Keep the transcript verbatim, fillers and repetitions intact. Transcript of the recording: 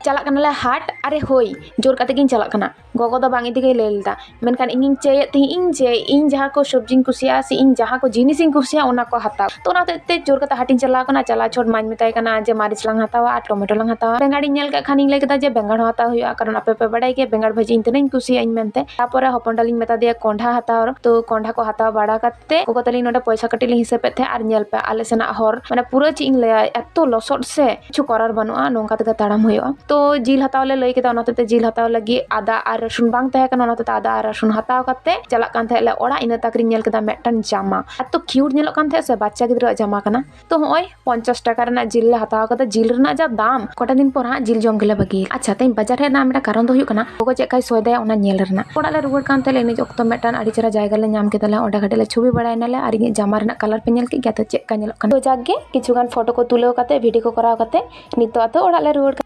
ᱪᱟᱞᱟᱜ ᱠᱟᱱᱟᱞᱮ ᱦᱟᱴ᱾ ᱟᱨᱮ ᱦᱳᱭ, ᱡᱳᱨ ᱠᱟᱛᱮ ᱜᱤᱧ ᱪᱟᱞᱟᱜ ᱠᱟᱱᱟ᱾ ᱜᱚᱜᱚ ᱫᱚ ᱵᱟᱝ ᱤᱫᱤ ᱜᱮᱭ ᱞᱟᱹᱭ ᱞᱮᱫᱟ, ᱢᱮᱱᱠᱷᱟᱱ ᱤᱧᱤᱧ ᱪᱟᱹᱭᱮᱫ ᱛᱟᱦᱮᱸᱫ ᱤᱧ ᱡᱮ ᱤᱧ ᱡᱟᱦᱟᱸ ᱠᱚ ᱥᱚᱵᱽᱡᱤᱧ ᱠᱩᱥᱤᱭᱟᱜᱼᱟ ᱥᱮ ᱤᱧ ᱡᱟᱦᱟᱸ ᱠᱚ ᱡᱤᱱᱤᱥᱤᱧ ᱠᱩᱥᱤᱭᱟᱜᱼᱟ, ᱚᱱᱟ ᱠᱚ ᱦᱟᱛᱟᱣ᱾ ᱛᱚ ᱚᱱᱟ ᱦᱚᱛᱮᱡ ᱛᱮ ᱡᱳᱨ ᱠᱟᱛᱮ ᱦᱟᱴᱤᱧ ᱪᱟᱞᱟᱣ ᱠᱟᱱᱟ᱾ ᱪᱟᱞᱟᱣ ᱪᱷᱚᱴ ᱢᱟᱧ ᱢᱮᱛᱟᱭ ᱠᱟᱱᱟ ᱡᱮ ᱢᱟᱹᱨᱤᱪ ᱞᱟᱝ ᱦᱟᱛᱟᱣᱟ ᱟᱨ ᱴᱚᱢᱮᱴᱳ ᱞᱟᱝ ᱦᱟᱛᱟᱣᱟ᱾ ᱵᱮᱸᱜᱟᱲᱤᱧ ᱧᱮᱞ ᱠᱮᱫ ᱠᱷᱟᱱᱤᱧ ᱞᱟᱹᱭ ᱠᱮᱫᱟ ᱡᱮ ᱵᱮᱸᱜᱟᱲ ᱦᱚᱸ ᱦᱟᱛᱟᱣ ᱦᱩᱭᱩᱜᱼᱟ, ᱠᱟᱨᱚᱱ ᱟᱯᱮ ᱯᱮ ᱵᱟᱲᱟᱭ ᱜᱮᱭᱟ ᱵᱮᱸᱜᱟᱲ ᱵᱷᱟᱹᱡᱤ ᱤᱧ ᱛᱤᱱᱟᱹᱜ ᱤᱧ ᱠᱩᱥᱤᱭᱟᱜᱼᱟ ᱤᱧ ᱢᱮᱱᱛᱮ᱾ ᱛᱟᱯᱚᱨᱮ ᱦᱚᱯᱚᱱ ᱰᱟᱞᱤᱧ ᱢᱮᱛᱟ ᱫᱮᱭᱟ ᱠᱚᱸᱰᱷᱟ ᱦᱟᱛᱟᱣ᱾ ᱛᱚ ᱠᱚᱸᱰᱷᱟ ᱠᱚ ᱦᱟᱛᱟᱣ ᱵᱟᱲᱟ ᱠᱟᱛᱮ ᱜᱚᱜᱚ ᱛᱟᱹᱞᱤᱧ ᱱᱚᱰᱮ ᱯᱚᱭᱥᱟ ᱠᱟᱹᱴᱤᱡ ᱞᱤᱧ ᱦᱤᱥᱟᱹᱵᱮᱫ ᱛᱟᱦᱮᱸᱫ᱾ ᱟᱨ ᱧᱮᱞ ᱯᱮ, ᱟᱞᱮ ᱥᱮᱱᱟᱜ ᱦᱚᱨ ᱢᱟᱱᱮ ᱯᱩᱨᱟᱹ ᱪᱮᱫ ᱤᱧ ᱞᱟᱹᱭᱟ, ᱮᱛᱚ ᱞᱚᱥᱚᱫ ᱥᱮ ᱠᱤᱪᱷᱩ ᱠᱚᱨᱟᱨ ᱵᱟᱹᱱᱩᱜᱼᱟ, ᱱᱚᱝᱠᱟ ᱛᱮᱜᱮ ᱛᱟᱲᱟᱢ ᱦᱩᱭᱩᱜᱼᱟ᱾ ᱛᱚ ᱡᱤᱞ ᱦᱟᱛᱟᱣ ᱞᱮ ᱞᱟᱹᱭ ᱠᱮᱫᱟ, ᱚᱱᱟ ᱦᱚᱛᱮᱡ ᱛᱮ ᱡᱤᱞ ᱦᱟᱛᱟᱣ ᱞᱟᱹᱜᱤᱫ ᱟᱫᱟ ᱟᱨ ᱨᱟᱹᱥᱩᱱ ᱵᱟᱝ ᱛᱟᱦᱮᱸ ᱠᱟᱱᱟ, ᱚᱱᱟ ᱦᱚᱛᱮᱡ ᱛᱮ ᱟᱫᱟ ᱟᱨ ᱨᱟᱹᱥᱩᱱ ᱦᱟᱛᱟᱣ ᱠᱟᱛᱮ ᱪᱟᱞᱟᱜ ᱠᱟᱱ ᱛᱟᱦᱮᱸᱫ ᱞᱮ ᱚᱲᱟᱜ᱾ ᱤᱱᱟᱹ ᱛᱟᱠ ᱨᱤᱧ ᱧᱮᱞ ᱠᱮᱫᱟ ᱢᱤᱫᱴᱟᱝ ᱡᱟᱢᱟ, ᱮᱛᱚ ᱠᱤᱭᱩᱴ ᱧᱮᱞᱚᱜ ᱠᱟᱱ ᱛᱟᱦᱮᱸᱫ ᱥᱮ, ᱵᱟᱪᱪᱟ ᱜᱤᱫᱽᱨᱟᱹᱣᱟᱜ ᱡᱟᱢᱟ ᱠᱟᱱᱟ᱾ ᱛᱚ ᱦᱚᱸᱜᱼᱚᱭ ᱯᱚᱧᱪᱟᱥ ᱴᱟᱠᱟ ᱨᱮᱱᱟᱜ ᱡᱤᱞ ᱞᱮ ᱦᱟᱛᱟᱣ ᱠᱟᱫᱟ᱾ ᱡᱤᱞ ᱨᱮᱱᱟᱜ ᱡᱟ ᱫᱟᱢ, ᱠᱚᱴᱟ ᱫᱤᱱ ᱯᱚᱨ ᱦᱟᱸᱜ ᱡᱤᱞ ᱡᱚᱢ ᱜᱮᱞᱮ ᱵᱟᱹᱜᱤᱭᱟ᱾ ᱟᱪᱪᱷᱟ, ᱛᱮᱦᱮᱧ ᱵᱟᱡᱟᱨ ᱦᱮᱡ ᱨᱮᱱᱟᱜ ᱢᱤᱫᱴᱟᱝ ᱠᱟᱨᱚᱱ ᱫᱚ ᱦᱩᱭᱩᱜ ᱠᱟᱱᱟ ᱜᱚᱜᱚ ᱪᱮᱫ ᱞᱮᱠᱟᱭ ᱥᱚᱭᱫᱟᱭᱟ ᱚᱱᱟ ᱧᱮᱞ ᱨᱮᱱᱟᱜ᱾ ᱚᱲᱟᱜ ᱞᱮ ᱨᱩᱣᱟᱹᱲ ᱠᱟᱱ ᱛᱮᱞᱮ ᱤᱱᱟᱹ ᱚᱠᱛᱚ ᱢᱤᱫᱴᱟᱝ ᱟᱹᱰᱤ ᱪᱮᱦᱨᱟ ᱡᱟᱭᱜᱟ ᱞᱮ ᱧᱟᱢ ᱠᱮᱫᱟᱞᱮ, ᱚᱸᱰᱮ ᱠᱟᱹᱴᱤᱡ ᱞᱮ ᱪᱷᱚᱵᱤ ᱵᱟᱲᱟᱭ ᱱᱟᱞᱮ᱾ ᱟᱨ ᱤᱧᱟᱹᱜ ᱡᱟᱢᱟ ᱨᱮᱱᱟᱜ ᱠᱟᱞᱟᱨ ᱯᱮ ᱧᱮᱞ ᱠᱮᱫ ᱜᱮᱭᱟ ᱛᱚ ᱪᱮᱫ ᱞᱮᱠᱟ ᱧᱮᱞᱚᱜ ᱠᱟᱱᱟ᱾ ᱛᱚ ᱡᱟᱠ ᱜᱮ ᱠᱤᱪᱷᱩ ᱜᱟᱱ ᱯᱷᱳᱴᱳ ᱠᱚ ᱛᱩᱞᱟᱹᱣ ᱠᱟᱛᱮ, ᱵᱷᱤᱰᱤᱭᱳ ᱠᱚ ᱠᱚᱨᱟᱣ ᱠᱟᱛᱮ ᱱᱤᱛᱚᱜ ᱟᱫᱚ ᱚᱲᱟᱜ ᱞᱮ ᱨᱩᱣᱟᱹᱲ ᱠᱟᱱᱟ᱾